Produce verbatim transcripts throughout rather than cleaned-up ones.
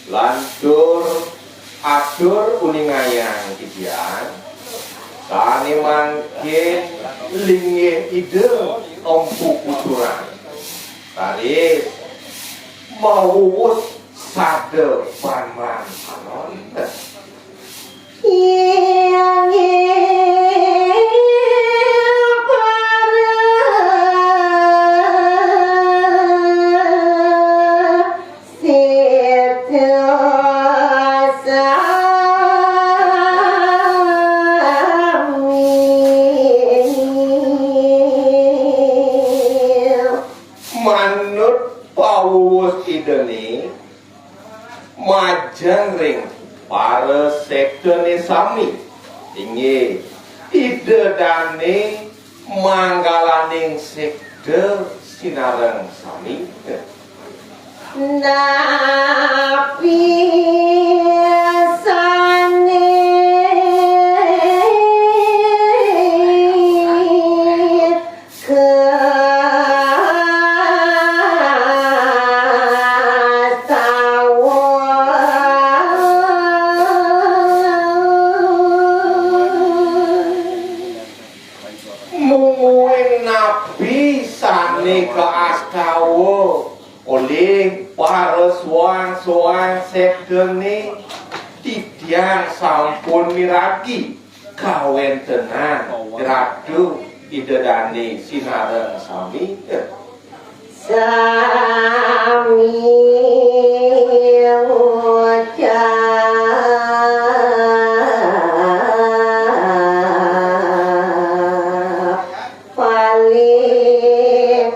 Lantur atur uningayang titiang, sané mangkin linggih Ida Empu Kuturan. Raris mawuwus sada banban panon. Inggih para sida sami. Manut pawuwus Idané majeng ring para sektané sami, inggih Ida Dané manggalaning sekta sinareng sami. Napi sané kastawa. Mungguing napi sané kaastawa olih para soang-soang sektané, titiang sampun miragi kawéntenan Ratu Ida Dané sinareng sami. Sami ngucap paling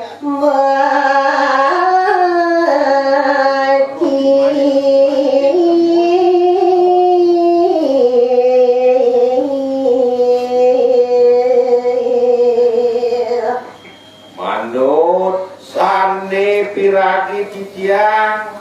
becik. Manut sané piragi titiang,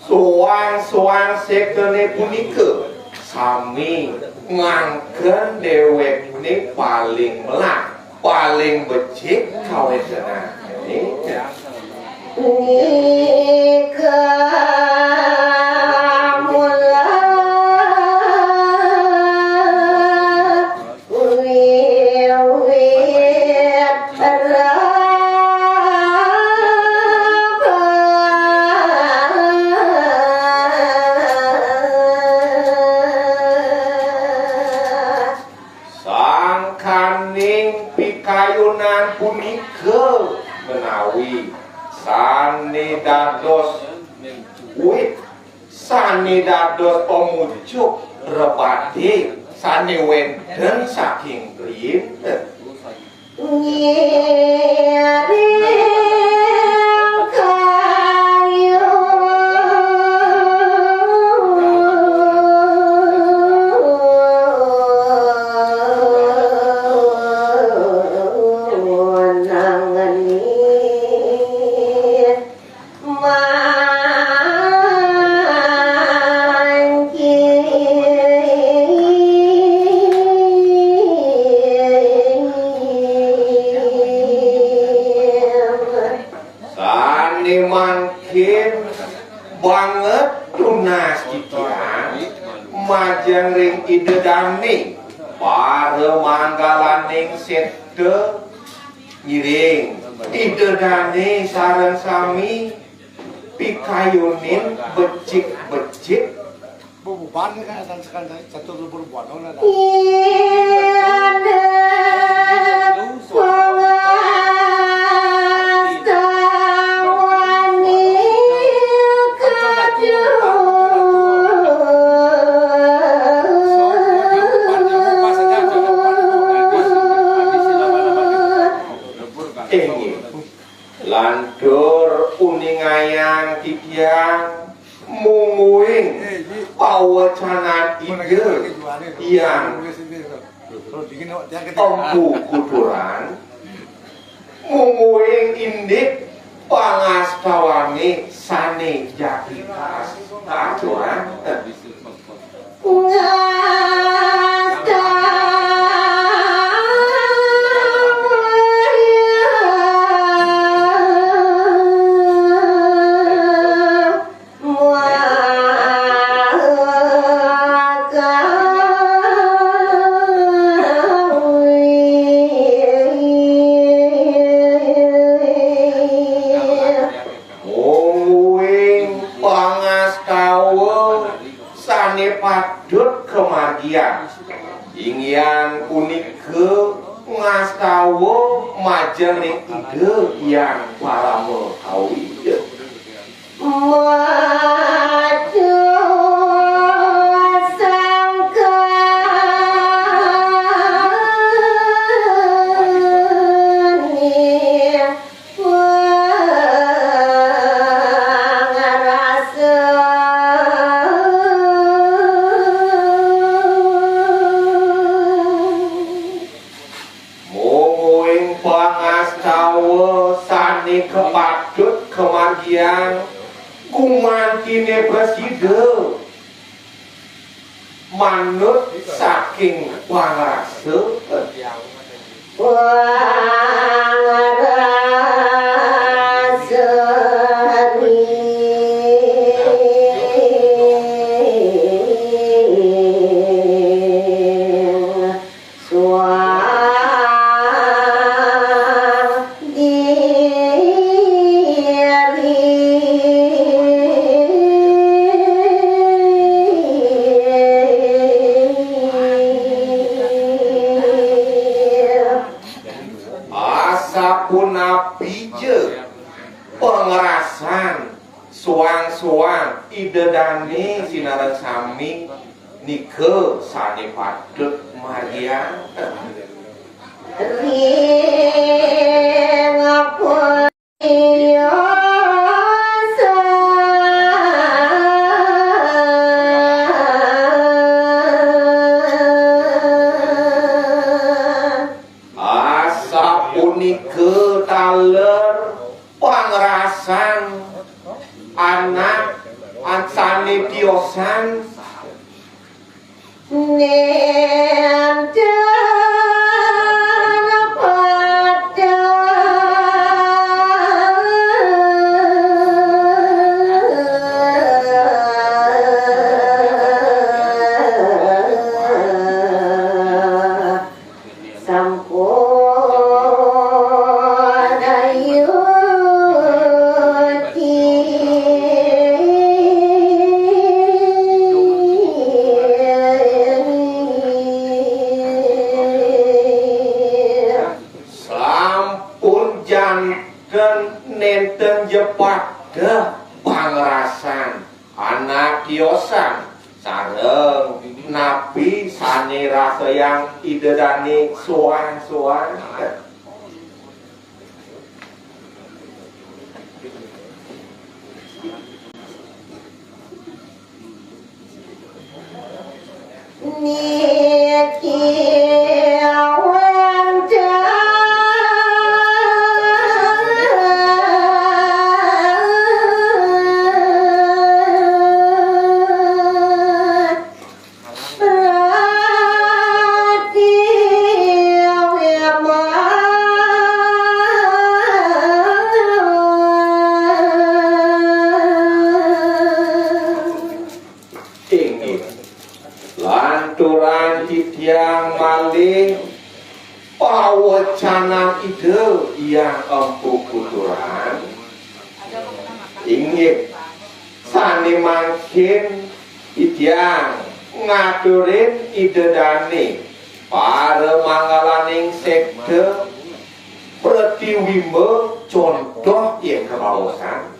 soang-soang sektané punika sami ngangken déwékné paling melah, paling becik kawéntenané. Nika mula wiwit raga. Sangkaning pikayunan punika menawi sané dados wit, sané dados pamucuk rebate, sané wénten saking riin. Ngiring kayu nangeni. Sané mangkin banget tunas titiang majeng ring Ida Dané para manggalaning séda. Ngiring Ida Dané sareng sami pikayunin becik-becik. Bebuban kan, dan sekarang catur lebur buana. Ida pangastawani kaju. Inggih. Lantur uningayang titiang mungguing pawecanan Ida Hyang Empu Kuturan, mungguing indik pangastawané sané jagi kaas-, kaaturang. patut kamargiang. Inggihan punika ngastawa majeng ring Ida Hyang Parama Kawi. Madu sangkani pangrasa. Mungguing pangastawa sané kapatut kamargiang gumantiné prasida manut saking pangrasa. Pangrasa ning suang diri. Asapunapi ja pangrasan suang-suang Ida Dané sinareng sami nika sané patut margiang. Ring apa Asapunika taler pangrasan anak an-, sané tiosan. Nénten pada sampun ayuti. Sampun janten nénten ja pada pangrasan anak tiosan sareng napi sané rasayang Ida Dané soang-soang. Niki wénten Inggih. Lanturang titiang malih pawecanan Ida Hyang Empu Kuturan. Inggih. Sané mangkin titiang ngaturin Ida Dané paramanggihaning sekta Pratiwimba contoh ing kabaosan.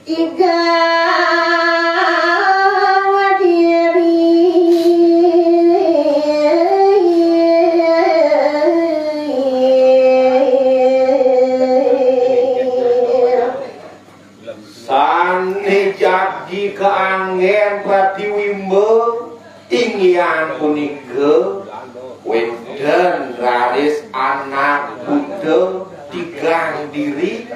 Tigang diri. Sané jagi kaanggén Pratiwimba, inggihan punika wénten raris anak buta tigang diri.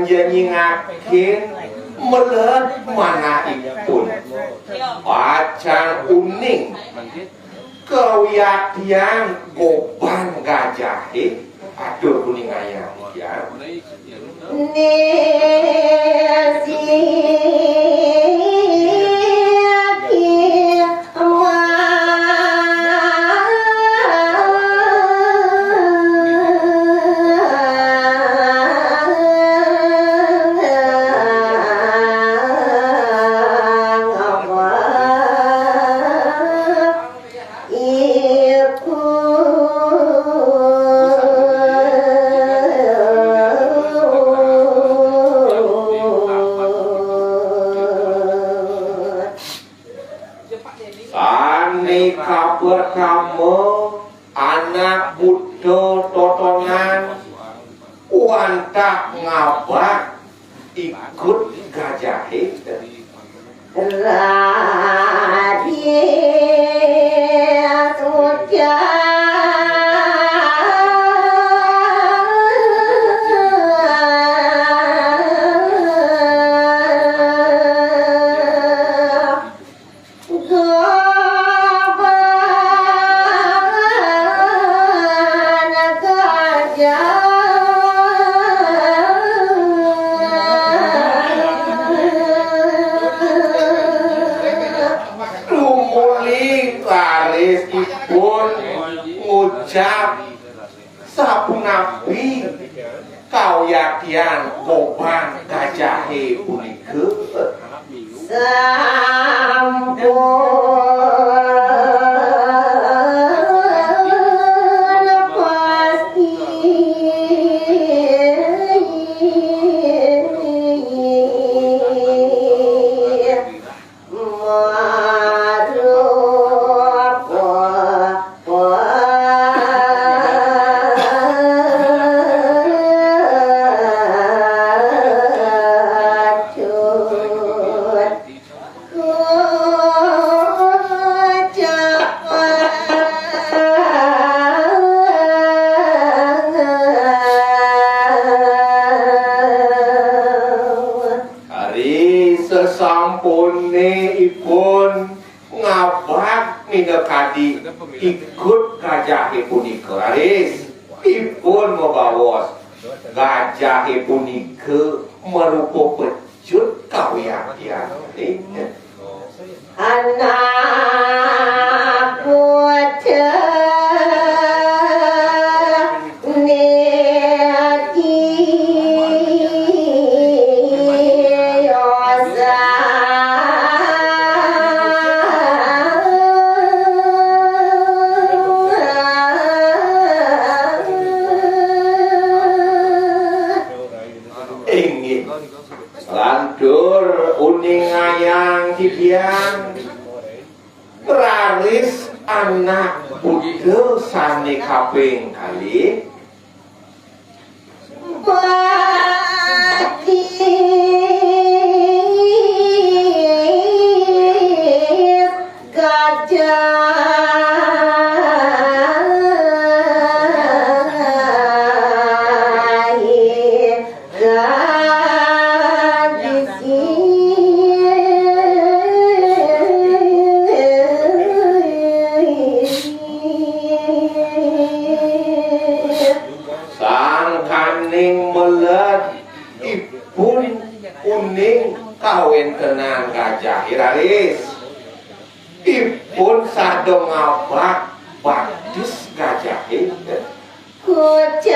Janjingaken meled manahipun. Pacang uning kawiaktian goban gajahe, atur kuningayang, ya. Sane kapertama, anak buta totonan wantah ngabak ikut gajahe. Raris ucap Goban gajah. Tumuli raris ipun ngucap sapunapi kawiaktian goban gajahe punika. Sampun pasti marupa Ari sesampune ipun ngabak minakadi ikut gajahe punika, raris ipun mabaos gajahe punika marupa pecut kawiaktian. Anak bocah niki yosa. Inggih. Lantur uningayang titiang, raris anak Buddha sane kaping kalih. Batis gajah. Sangkaning meled ipun uning kawentenan gajahe, raris ipun sada ngabak batis gajahe. Kucap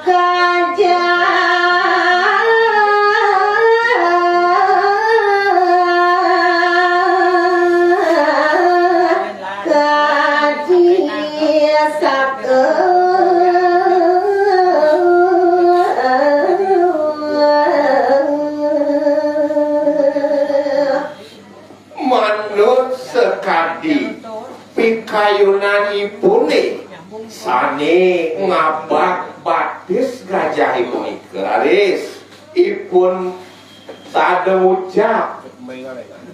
gajah kadi saka. Manut sakadi pikayunanipune sane ngabak batis gajahe punika, raris ipun sada ngucap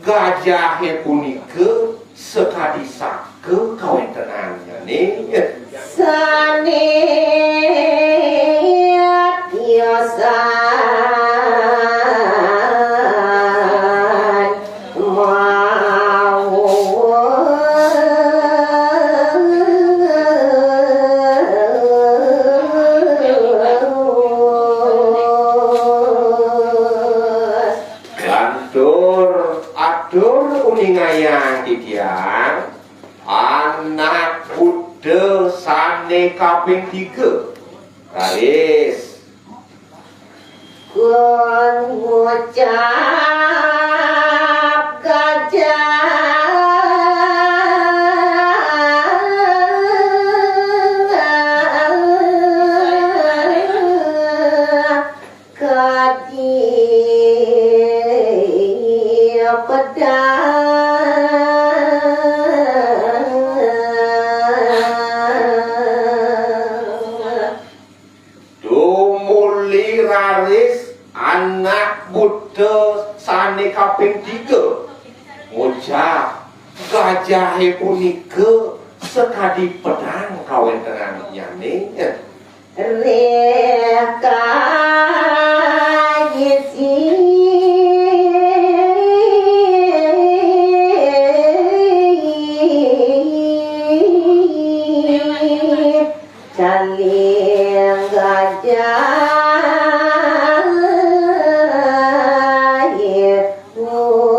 gajahe punika sakadi saka kawentenannyane. Sane Yosan mawon. Lan tur atur uningayang titiang, anak Buddha sane kaping tiga. Raris. Kun ngucap gajah kadi pedang. Tumuli raris anak Buddha sane kaping tiga. Ngucap, gajahe punika sakadi pedang kawentenannyane. Reh kayisi Caling gajah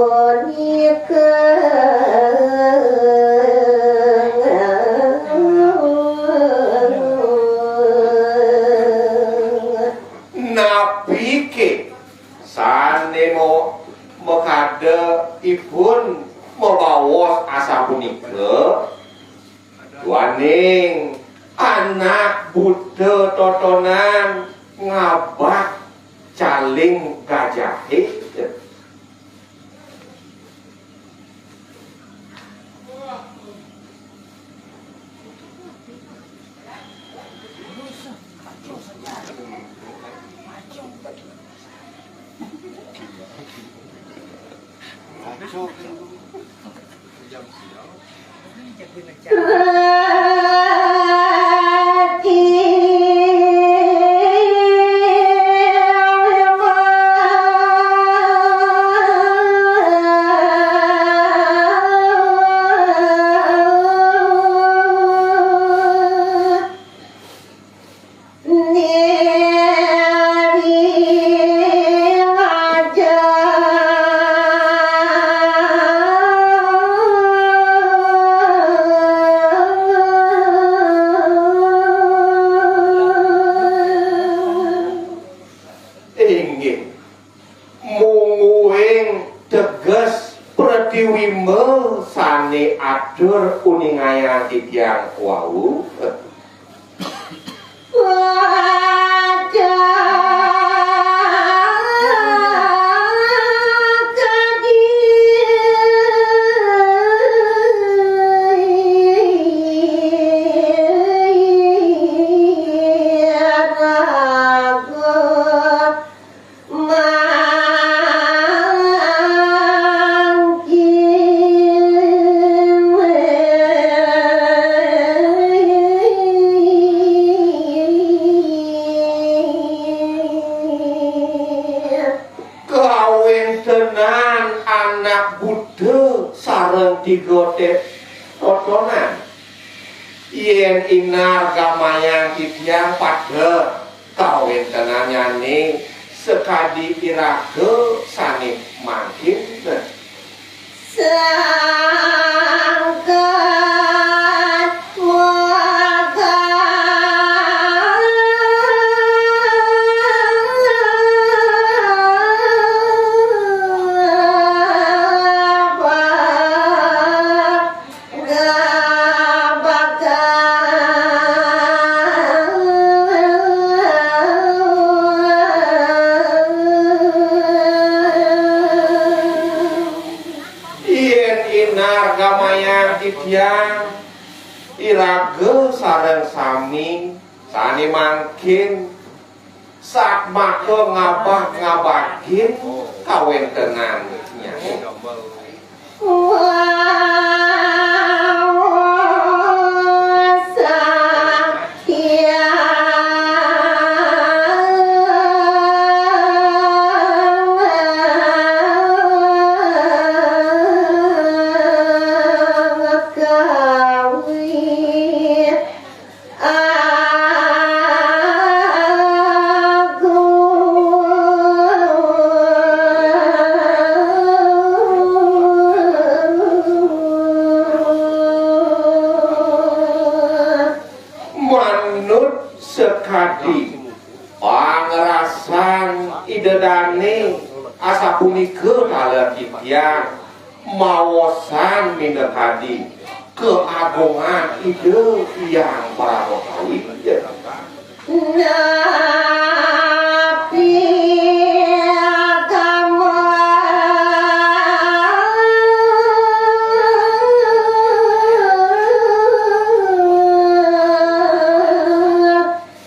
punika. Napike sane mo-, makada ipun mabaos asapunika? Duaning anak buta totonan ngabak caling gajahe. Inggih. Mungguing teges pratiwimba sane atur uningayang titiang wau. Mangkin. Kawentenan anak buta sareng tiga te-, totonan. Yen inargamayang titiang pada kawentenannyane sakadi iraga sane mangkin. Sangkan wagang. Yen inargamayang titiang, iraga sareng sami sane mangkin satmaka ngabah-ngabagin kawentenannya. Wah, satya. Adi, pangrasan Ida Dane asapunika taler titiang, maosan minakadi keagungan Ida Hyang Parama Kawi. Napi agama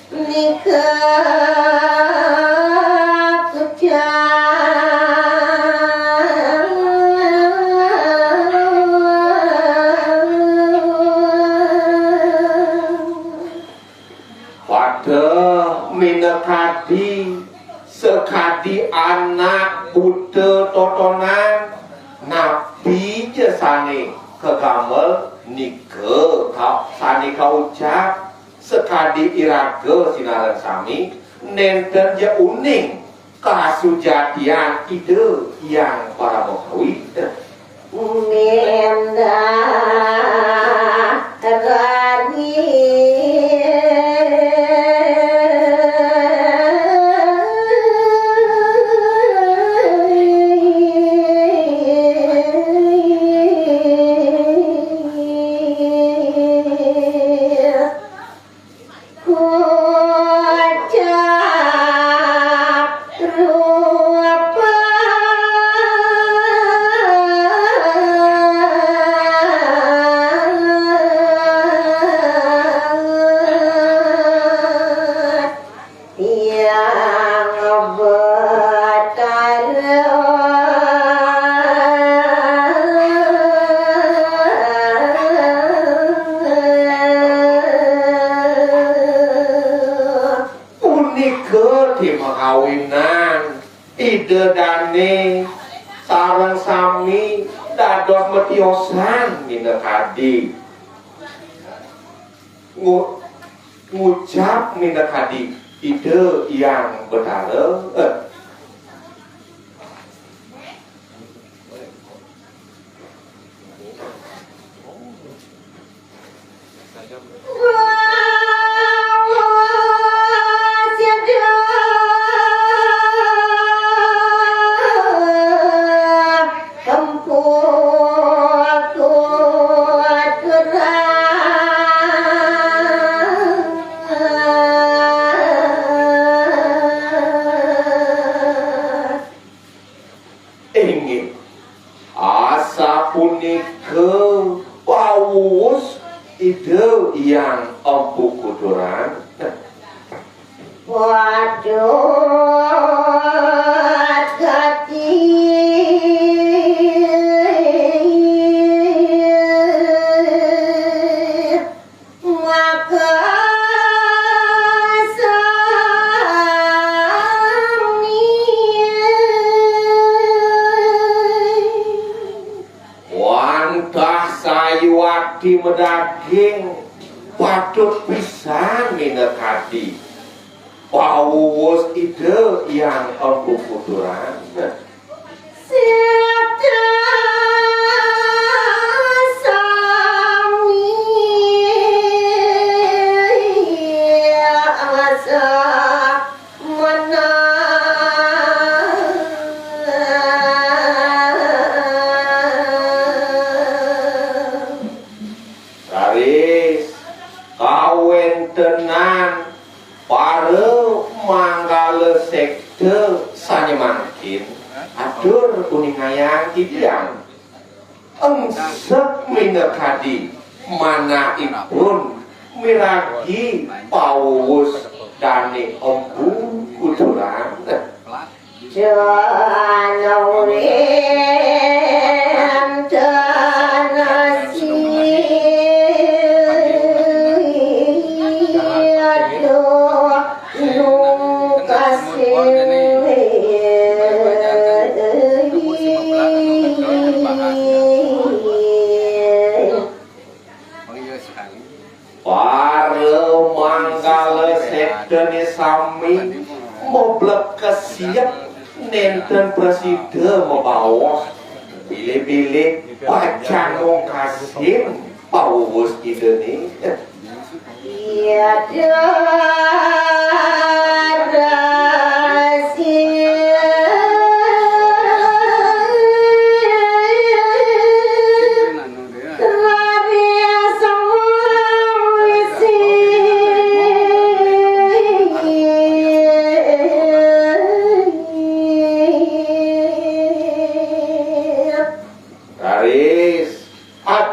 nika pecah. Pada minakadi sakadi anak buta totonan, napi ja sane kagamel nika ka-, sane kaucap, sakadi iraga sinareng sami, nenten ja uning kasujatian Ida Hyang Parama Kawi. Mendah rani. Kocap rupa. Yang Betara. Punika timakawinan Ida Dane sareng sami dados matiosan minakadi. Ngu-, ngucap minakadi Ida Hyang Betara. Eh. Inggih. Asapunika pawuwus Ida Hyang Empu Kuturan. Waduh, gati. Maka sami. Wantah sayuwakti madaging, patut pisan minakadi. Pawuwus Ida Hyang Empu Kuturan. Sida sami asa menang. Raris kawentenan para manggala sekta sane mangkin atur uningayang titiang. Engsek minakadi manahipun miragi pawuwus Dane Empu Kuturan. Jana wénten sida nungkasing. Para manggala sektane sami mablekes siep, nenten prasida mabaos. Bilih-bilih pacang nungkasin pawuwus Idane. Iya, dah.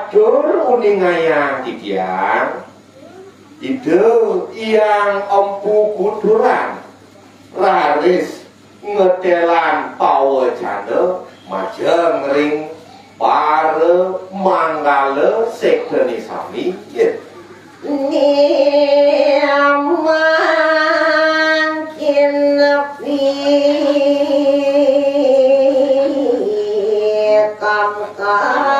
Tur uningayang titiang, Ida Hyang Empu Kuturan raris ngetelan pawecana majeng ring para manggala sektané sami. Niamangkin pikamkam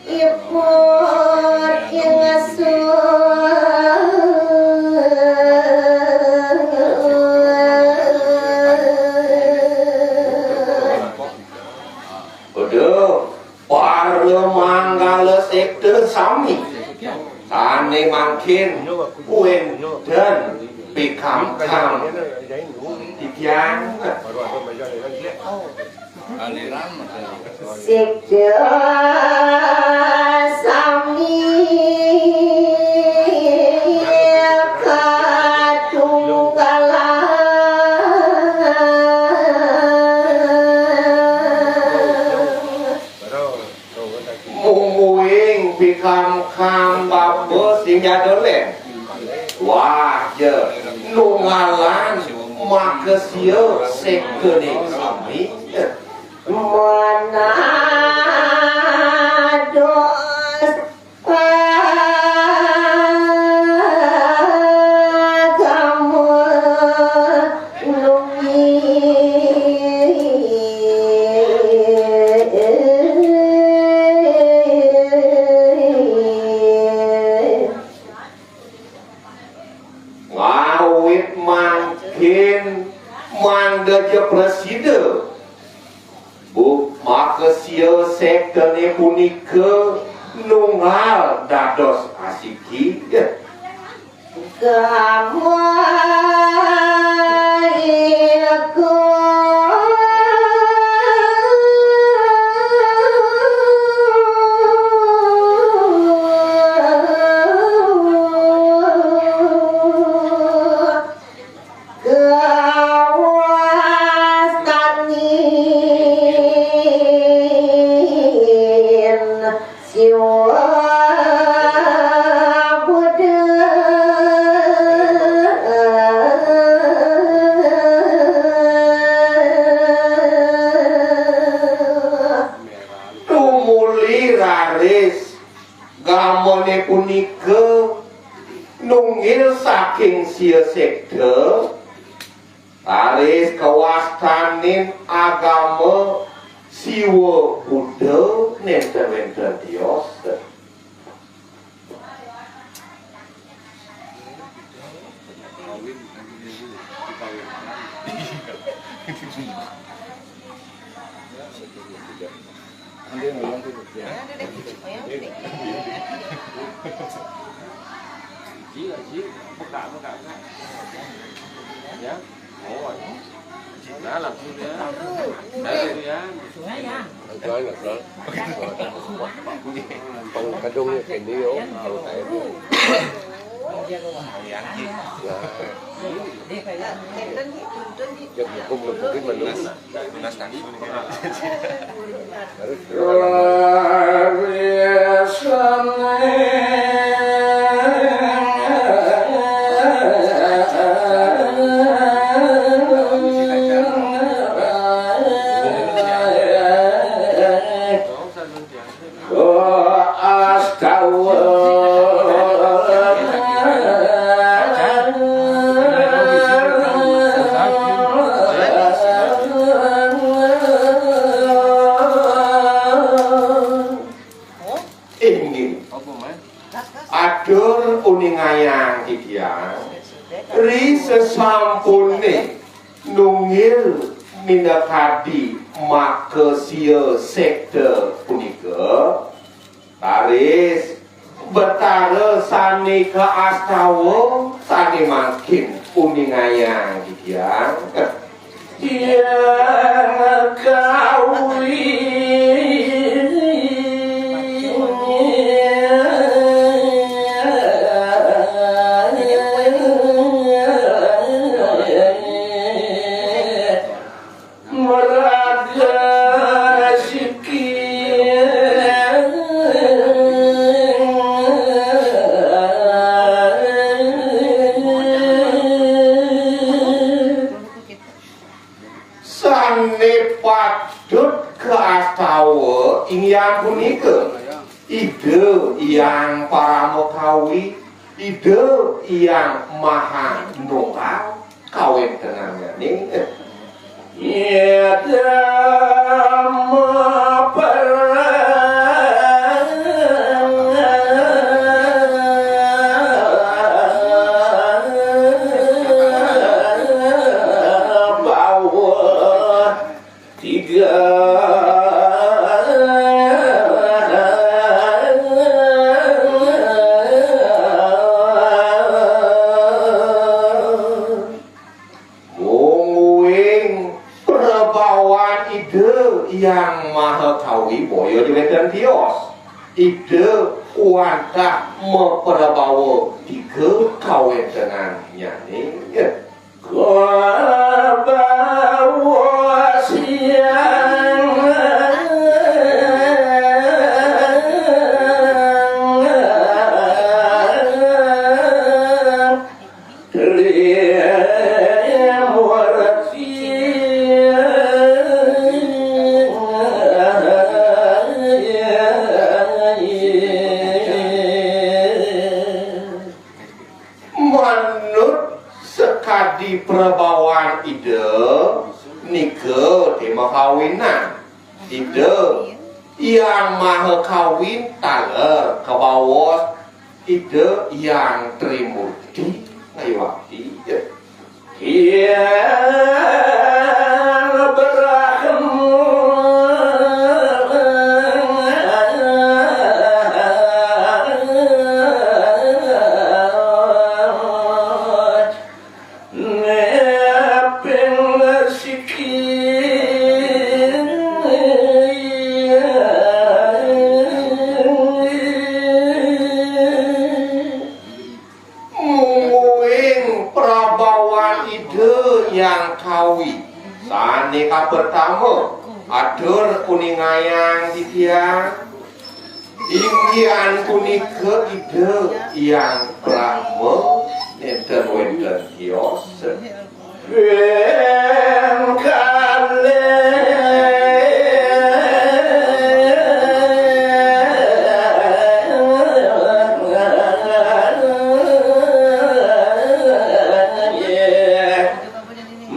ipun ingsun. Aduh, para manggala sekta sami, sané mangkin wénten pikamkam titiang. Sekta sami katunggalan. Mungguing pikamkam bapa sing nyada lén. Wah, ja, nunggalan makasia sektané sami. Manados pagama nunggil. Ngawit mangkin mangda ja prasida, bu, makasia sektané punika nunggal dados asiki. Gama iku. Kawastanin Siwa Buddha. Tumuli raris gamané punika nunggil saking sia sekta, raris kawastanin agama Siwa Buddha nénten wénten tios. Ya. Nah, langsung ya. Nah, ya. Langsung, langsung. Pang kadungnya kini yo, kalau saya tu. Nah. Cek hukum mungkin menurut. Astawa. Inggih. Atur uningayang titiang, ri sesampuné nunggil minakadi makasia sekta punika, raris Betara sané kaastawa sané mangkin uningayang titiang. Yang kawi meraga siki. Kastawa inggihan punika Ida Hyang Parama Kawi, Ida Hyang Maha Nunggal kawéntenannyané. Idam bawah tiga. Mungguing prabawan Ida Hyang Maha Kawi boya wénten tios. Ida wantah maprabawa tiga kawéntenannyané. Kabawa siang. Manut sakadi prabawan Ida nika té makawinan. Ida Hyang Maha Kawin taler kabaos Ida Hyang Trimurti ngayuakti. Hyang Brahma Nepeng siki. Mungguing prabawan Ida Hyang Kawi sané kapertama, atur uningayang titiang. Inggihan punika Ida Hyang Brahma, nénten wénten tios. Ping kalih.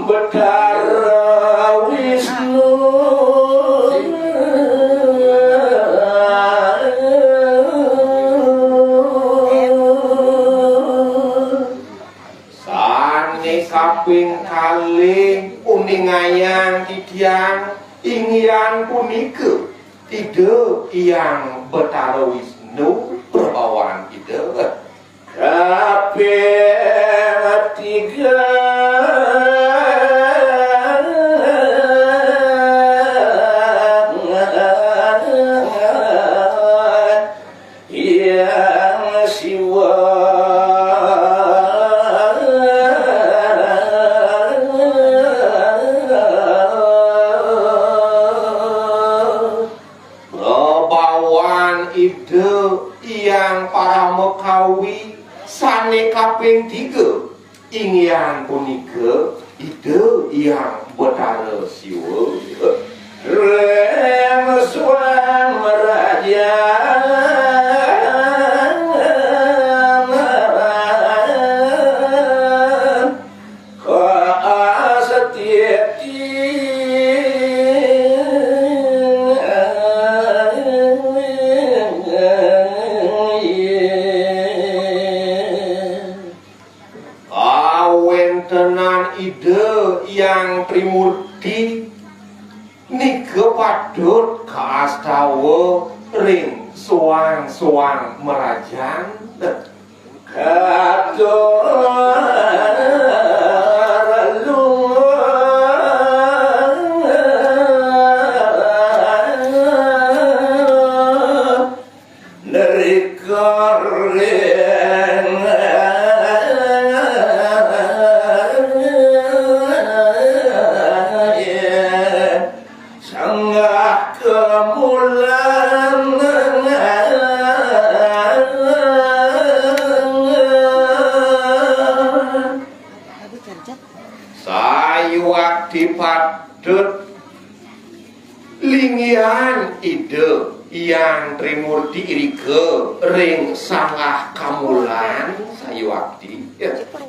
Betara Wisnu. Sané kaping kalih uningayang titiang inggihan punika Ida Hyang Betara Wisnu prabawan Ida. Kaping tiga. Hyang Siwa. Prabawan Ida Hyang Parama Kawi sané kaping tiga, inggihan punika Ida Hyang Betara Siwa. Ring Suang Raja. Kaastiti. Kawéntenan Ida Hyang Trimurti nika patut kastawa ring soang-soang mrajan. Katur lunga. Nrika ring sanggah kemulan. Sayuwakti patut Inggihan Ida Hyang Trimurti irika ring Sanggah Kamulan sayuakti. Ya. Cepat.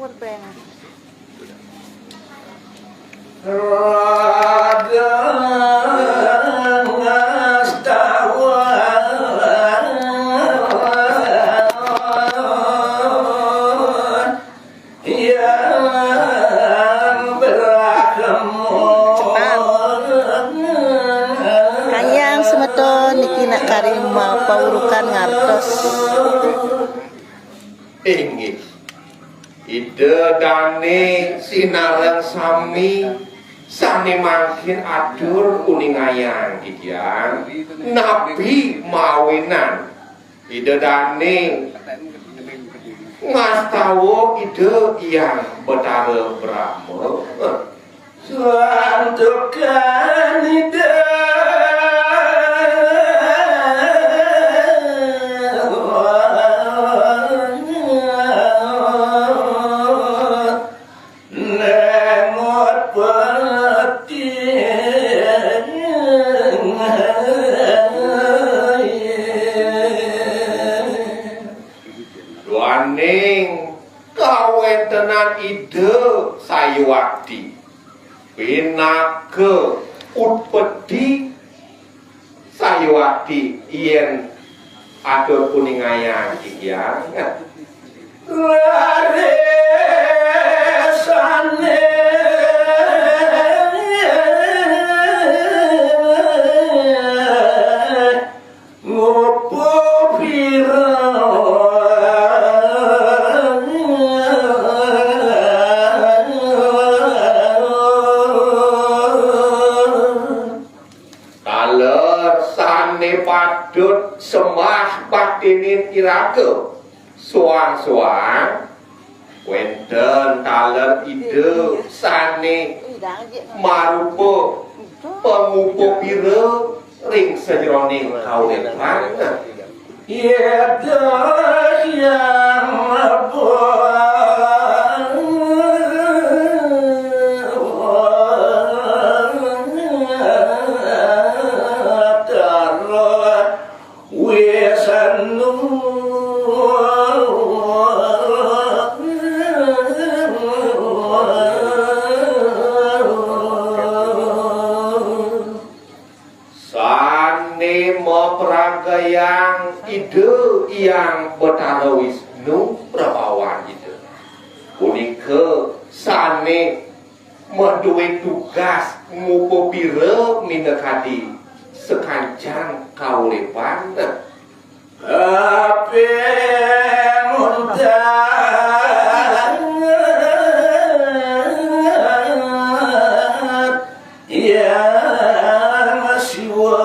Kayang semeton niki nak kari mapaurukan ngartos. Inggih. Ida dane sinareng sami sane mangkin atur uningayang titiang, napi mawinan Ida dane ngastawa Ida Hyang Betara Brahma. Santukan Ida. Nengot peti. Duaning kawentenan Ida sayuakti pinaka utpeti sayuakti yen atur kuningayang titiang. Rarisane ngupu pira. Taler sane patut sembah batinin iraga. Soang-soang wenten taler Ida sane marupa pangupapira ring sajeroning kauripan. Yata yang Wisnu. Sane mapragayang Ida Hyang Betara Wisnu prabawan Ida. Punika sane madue tugas ngupapira minakadi sakancan kauripan. Kaping untat Hyang Siwa.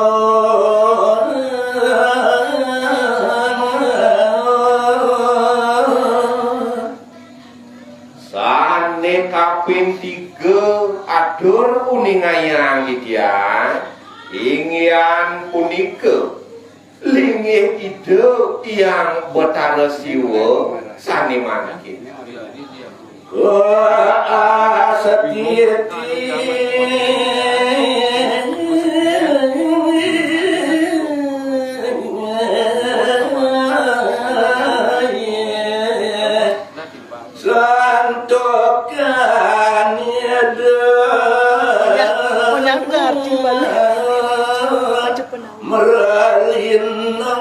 Sane kaping tiga atur uningayang titiang, inggihan punika linggih Ida Hyang Betara Siwa sane mangkin. Astiti. Santukan Ida. Ya, punya arti balik. Merlina.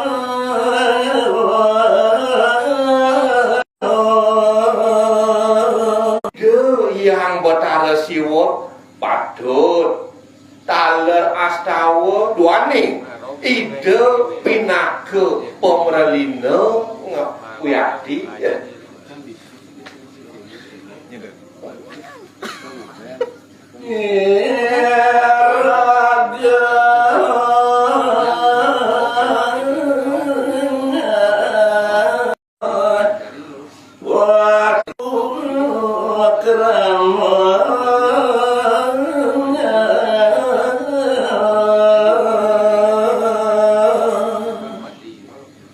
Ida Hyang Betara Siwa patut taler astawa duaning Ida pinaka pamrelina wiakti.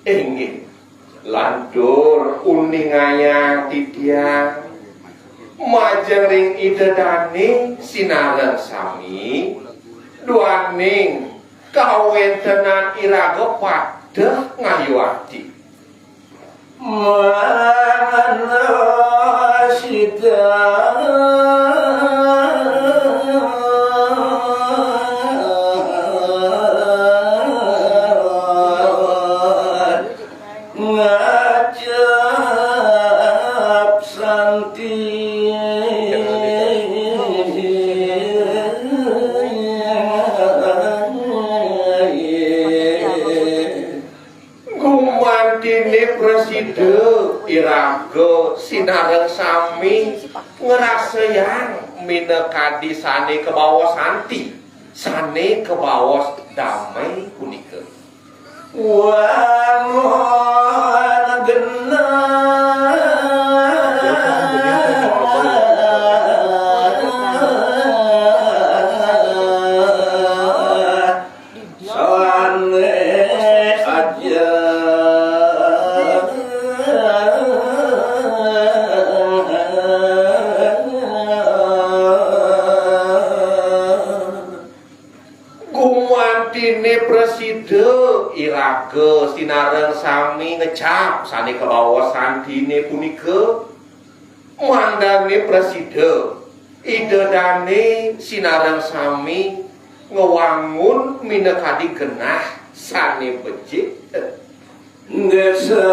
Inggih, lantur uningayang titiang majeng ring Ida dane sinareng sami, duaning Kawéntenan iraga pateh ngayuwati. Manasida ngajap santi. Gumantiné prasida iraga sinareng sami ngrasayang minakadi sané kabaos santi, sané kabaos damai punika. Wangun genah sané aja. Gumantiné prasida iraga sinareng sami ngecap sané kabaos santiné punika. Mangdané prasida, Ida dané sinareng sami ngwangun minakadi genah sané becik. Désa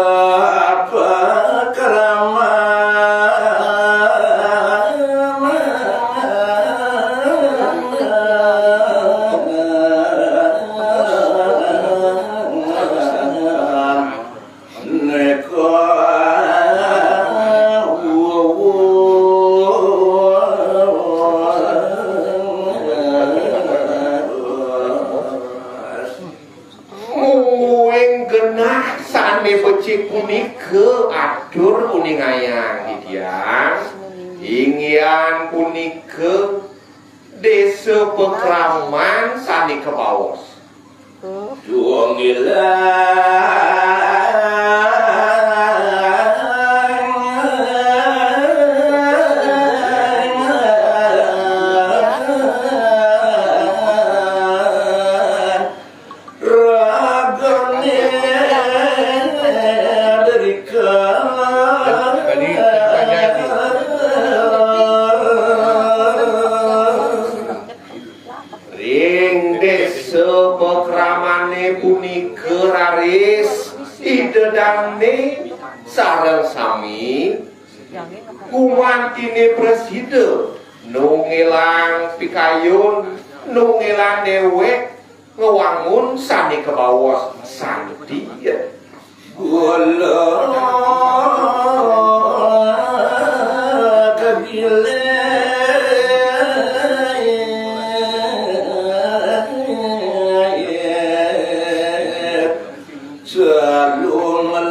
pakraman. Nika mungguing genah sané becik punika atur uningayang titiang. Inggihan punika désa pakraman sané kabaos. Duh ngilang. Ragané derika. Ring désa pakramané punika raris Ida dané sareng sami gumantiné prasida nunggilang pikayun, nunggilang déwék ngwangun sané kabaos santi. Kula kabilih salung-lung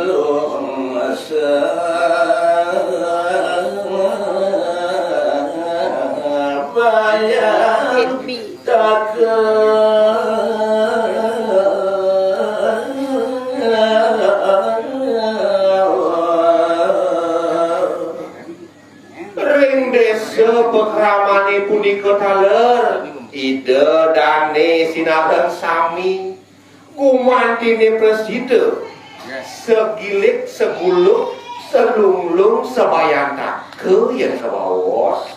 sabayang. Ring désa pakramané punika taler, Ida dané sinareng sami gumantiné prasida, segilik seguluk, selunglung sabayantaka yén kabaos.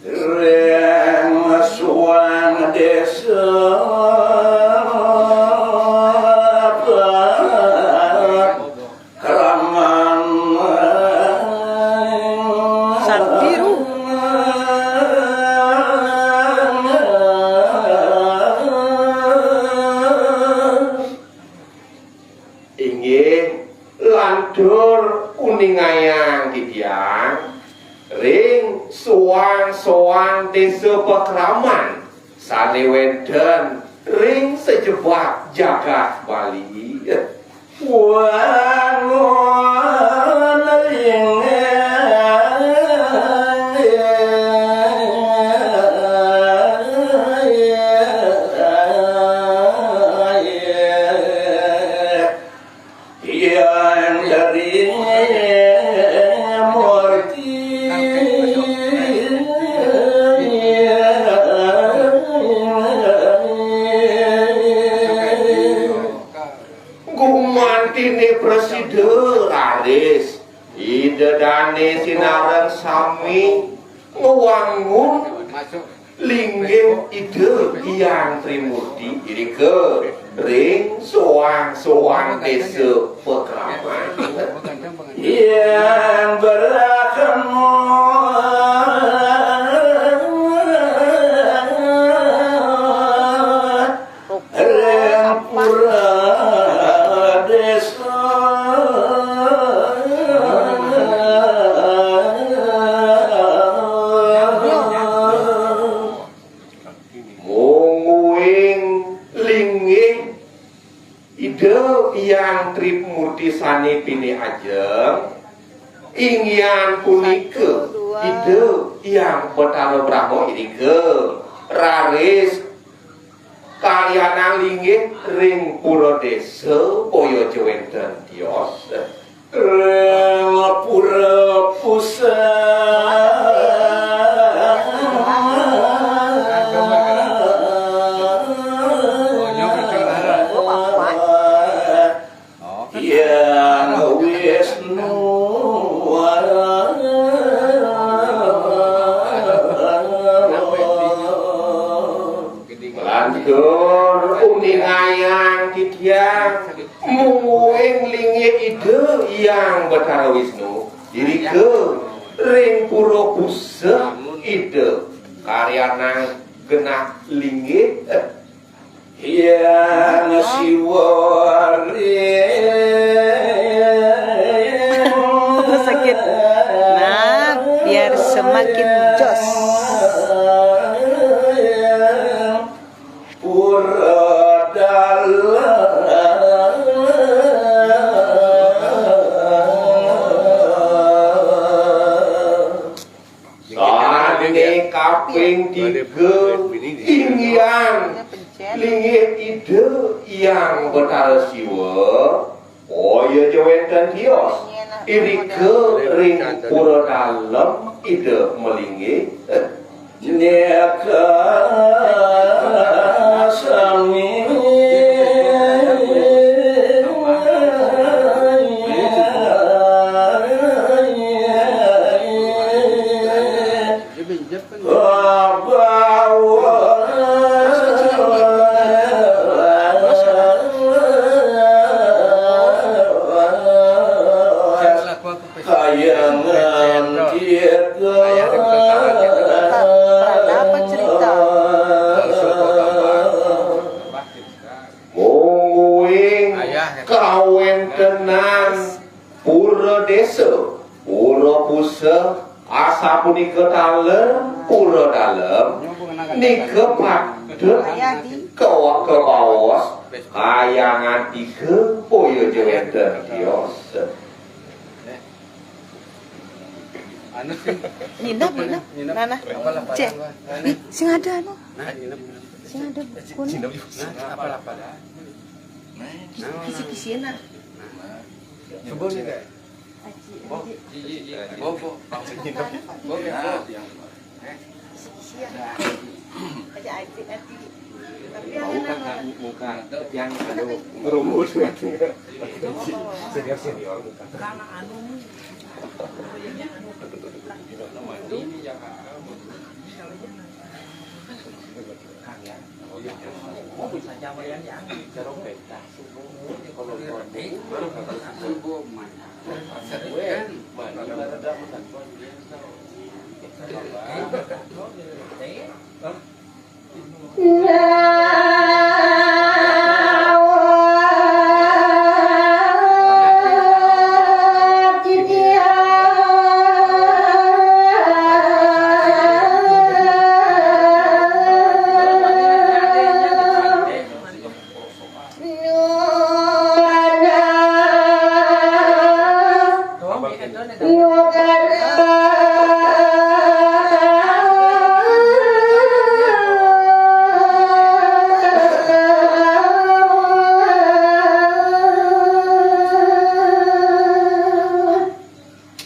Ring suang désa pakraman. Santi ru. Inggih, lantur uningayang titiang ring soang-soang désa pakraman sané wénten ring sajebag jagat Bali. Wangun ring Hyang Dari Murti. Ini prasida raris Ida Dane sinareng sami ngwangun linggih Ida Hyang Trimurti irika ring soang-soang desa pakraman. Yang berakan ring pura desa. Mungguing linggih Ida Hyang Trimurti sane pinih ajeng, inggihan punika Ida Hyang Betara Brahma irika raris kalianang linggih ring pura desa, boya ja wenten tios. Ring pura pusat. Hyang Wisnu. Lantur uningayang titiang mungguing linggih Ida Hyang Betara Wisnu irika ring pura pusat Ida kalianang genah linggih. Hyang Siwa ring. Sakit. Nah, biar semakin jos. Pura dalem. Sane kaping tiga, inggihan linggih Ida Hyang Betara Siwa, boya ja wenten tios, irika ring pura dalem Ida malinggih. Nika sami. Kayangan kita. Apa cerita? Mungguing kawentenan pura desa, pura pusat, asapunika taler pura dalem, nika patut kawa-, kabaos kayangan tiga, boya ja wenten tios. Anu sih. Nginep, nginep. Nginep. Nah, nah. Apa laporan? Cek. Ih, sing ada anu. Nah, nginep. Sing ada buku. Sing ada buku. Nah, apa laporan? Kisi-kisi nah. Subuh nih, Kak. Aji, Bo, aji. Iya, iya. Bo, bo. Bo, bo. Nah, yang Siang. Aja aja nanti. Tapi yang bukan, bukan. Yang anu. Rumus. Senior, senior, bukan. Karena anu. Ini yang Kang ya. Oh, bisa jamayan ya. Cerobet.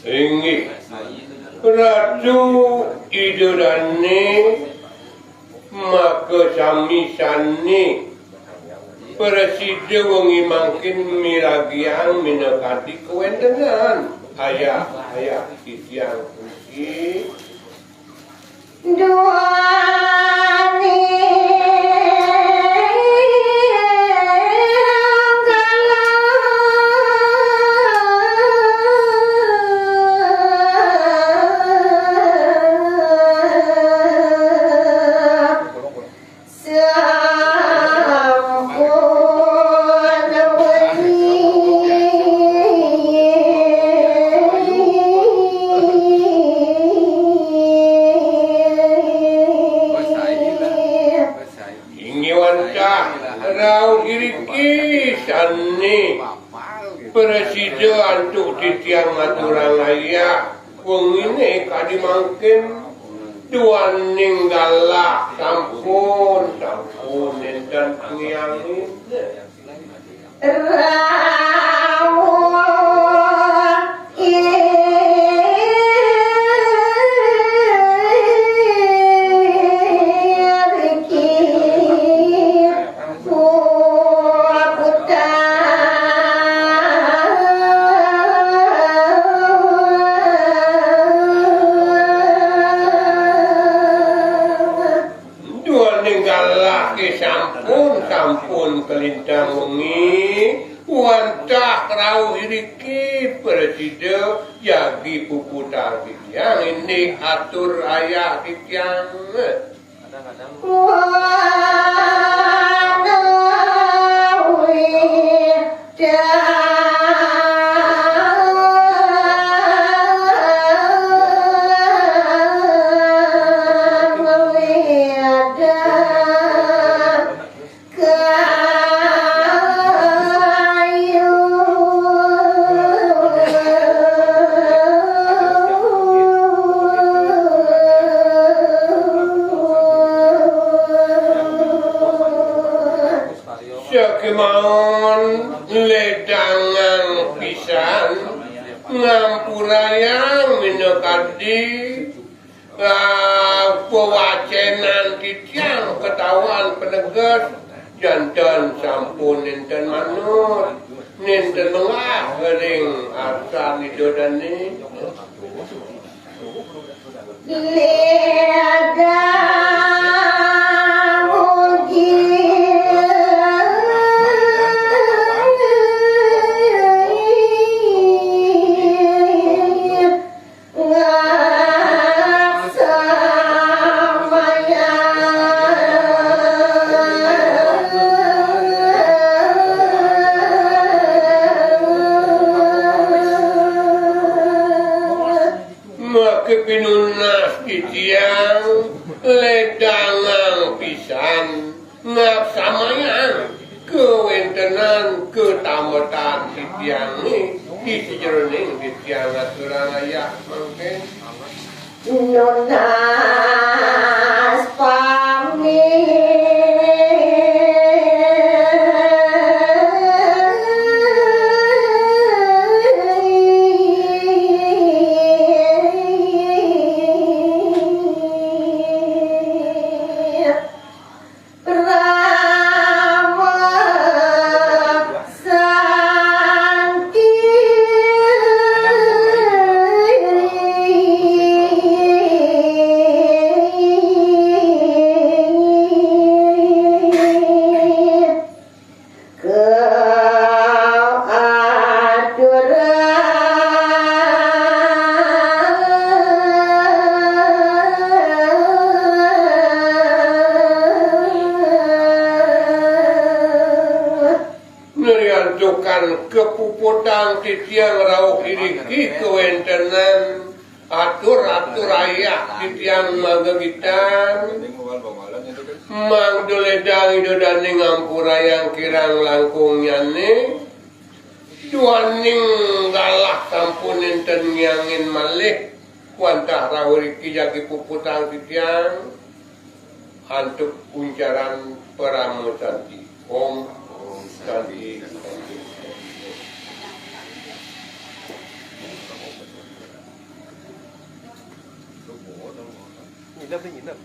Inggih, Ratu Ida Dane, maka sami sane Prasida wengi mangkin miragiang minakadi kawéntenan ayah-ayah titiang puji. Inggih wantah rauh iriki sané prasida antuk titiang ngaturang ayah wenginé kadi mangkin. Duaning galah sampun, sampun nénten ngiangin. Rauh iriki puputang. Duaning galah ké sampun, sampun kalintang wengi, wantah rauh iriki prasida jagi puputang titiang indik atur ayah titiang. Sakémaon lédangang pisan ngampurayang minakadi, ah, pawacénan titiang katawan paneges janten sampun nénten manut, nénten menggah ring arsan Ida dané. Maka pinunas titiang lédangang pisan ngapsamayang kawéntenan katambetan titiangé di sajeroning titiang ngaturang ayah mangkin. Nunas pamit. Parama Santi. Kaaturang. Nriantukan kapuputang titiang rauh iriki kawéntenan atur-atur ayah titiang magegitan, mangda lédang Ida dané ngampurayang kirang langkungnyané, duaning galah sampun nénten ngiangin malih, wantah rauh iriki jagi puputang titiang antuk uncaran Parama Santi. Om Santi. Nginep nih, nginep.